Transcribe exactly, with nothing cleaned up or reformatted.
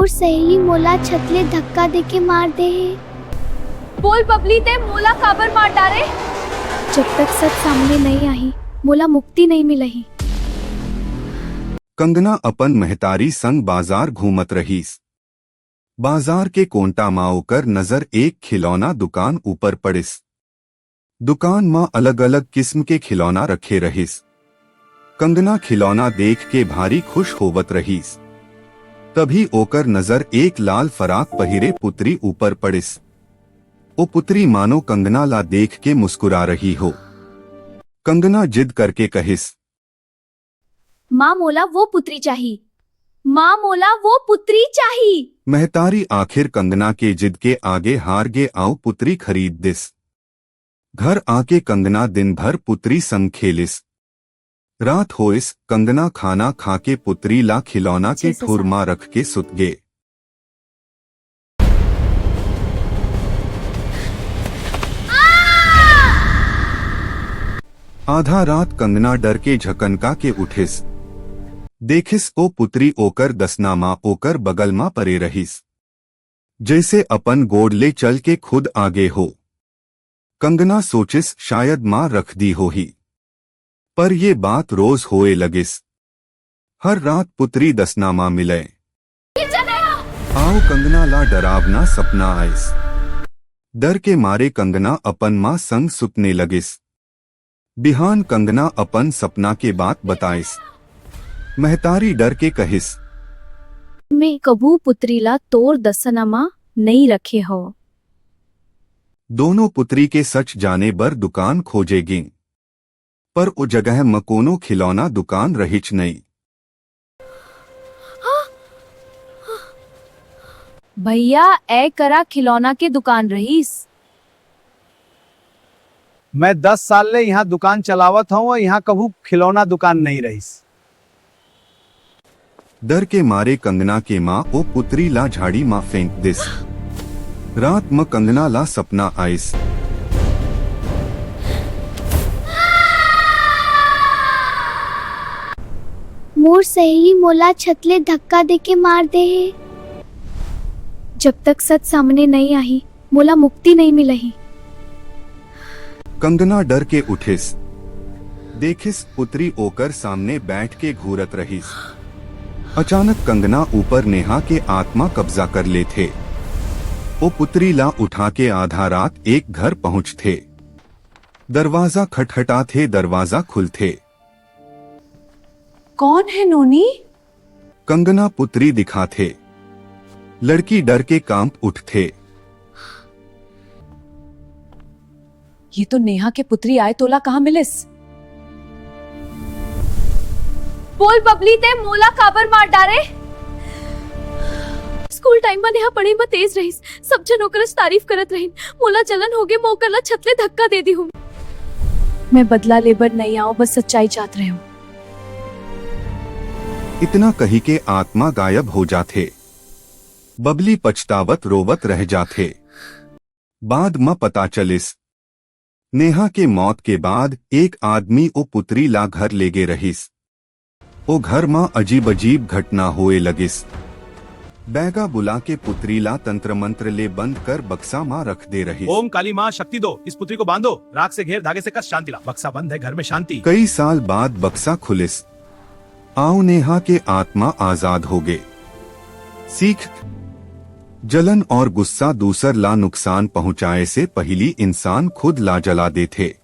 मोर सहेली मोला छत ले धक्का देके मार दे हे। बोल बबली, ते मोला काबर मार डारे? जब तक सच सामने नइ आही, मोला मुक्ति नइ मिलही। कंगना अपन महतारी संग बाजार घूमत रहिस। बाजार के कोंटा म ओकर नजर एक खिलौना दुकान ऊपर पड़िस। दुकान म अलग-अलग किस्म के खिलौना रखे रहिस। कंगना खिलौना देख के भारी खुश होवत रहिस। तभी ओकर नजर एक लाल फराक पहिरे पुतरी ऊपर पड़िस। ओ पुतरी मानो कंगना ला देख के मुस्कुरा रही हो। कंगना जिद करके कहिस, माँ, मोला वो पुतरी चाही। माँ, मोला वो पुतरी चाही। महतारी आखिर कंगना के जिद के आगे हार गे अउ पुतरी खरीद दिस। घर आके कंगना दिन भर पुतरी संग खेलिस। रात होइस, कंगना खाना खा के पुतरी ला खिलौना के ठुर मा रख के सुत गे। आधा रात कंगना डर के झकनका के उठिस। देखिस, ओ पुतरी ओकर दसना मा ओकर बगल मा परे रहिस, जइसे अपन गोड़ ले चल के खुद आगे हो। कंगना सोचिस, शायद माँ रख दी होही। पर ये बात रोज होए लगिस। हर रात पुतरी दसना मा मिलय। अउ कंगना ला डरावना सपना आइस। डर के मारे कंगना अपन माँ संग सुतने लगिस। बिहान कंगना अपन सपना के बात बताइस। महतारी डर के कहिस, मैं कभू पुतरी ला तोर दसना मा नइ रखे हो। दोनों पुतरी के सच जाने बर दुकान खोजे गिन, पर ओ जगह म कोनो खिलौना दुकान रहिच नइ। भैया, ए करा खिलौना के दुकान रहिस। मैं दस साल ले इहाँ दुकान चलावत हँव अउ इहाँ कभू खिलौना दुकान नइ रहिस। डर के मारे कंगना के माँ ओ पुतरी ला झाड़ी मा फेंक दिस। रात म कंगना ला सपना आइस। मोर सहेली मोला छत ले धक्का देके मार दे हे। जब तक सच सामने नइ आही, मोला मुक्ति नइ मिलही। कंगना डर के उठिस। देखिस, पुतरी ओकर सामने बैठ के घूरत रहिस। अचानक कंगना ऊपर नेहा के आत्मा कब्जा कर लेथे। ओ पुतरी ला उठा के आधा रात एक घर पहुँचथे। दरवाजा खटखटाथे, दरवाजा खुलथे। कौन है नोनी? कंगना पुतरी दिखाथे। लड़की डर के कांप उठथे। ये तो नेहा के पुतरी आय, तोला कहाँ मिलिस? बोल बबली, ते मोला काबर मार डारे? स्कूल टाइम म नेहा पढ़े म तेज रहिस, सब झन ओकर तारीफ करत रहिन। मोला जलन होगे, मैं ओकर ला छत ले धक्का दे दिहूं। मैं बदला लेबर नइ आंव, बस सच्चाई चाहत रहेंव। इतना कही के आत्मा गायब हो जाथे। बबली पछतावत रोवत रह जाथे। बाद म पता चलिस, नेहा के मौत के बाद एक आदमी ओ पुतरी ला घर लेगे रहिस। ओ घर म अजीब-अजीब घटना होए लगिस। बैगा बुला के पुतरी ला तंत्र मंत्र ले बंद कर बक्सा म रख दे रहिस। ओम काली माँ शक्ति दो, इस पुतरी को बांधो, राख से घेर, धागे से कस, शांति ला। बक्सा बंद है, घर में शांति। कई साल बाद बक्सा खुलिस। अउ नेहा के आत्मा आजाद होगे। सीख, जलन और गुस्सा दूसर ला नुकसान पहुंचाए से पहिली इंसान खुद ला जला देथे।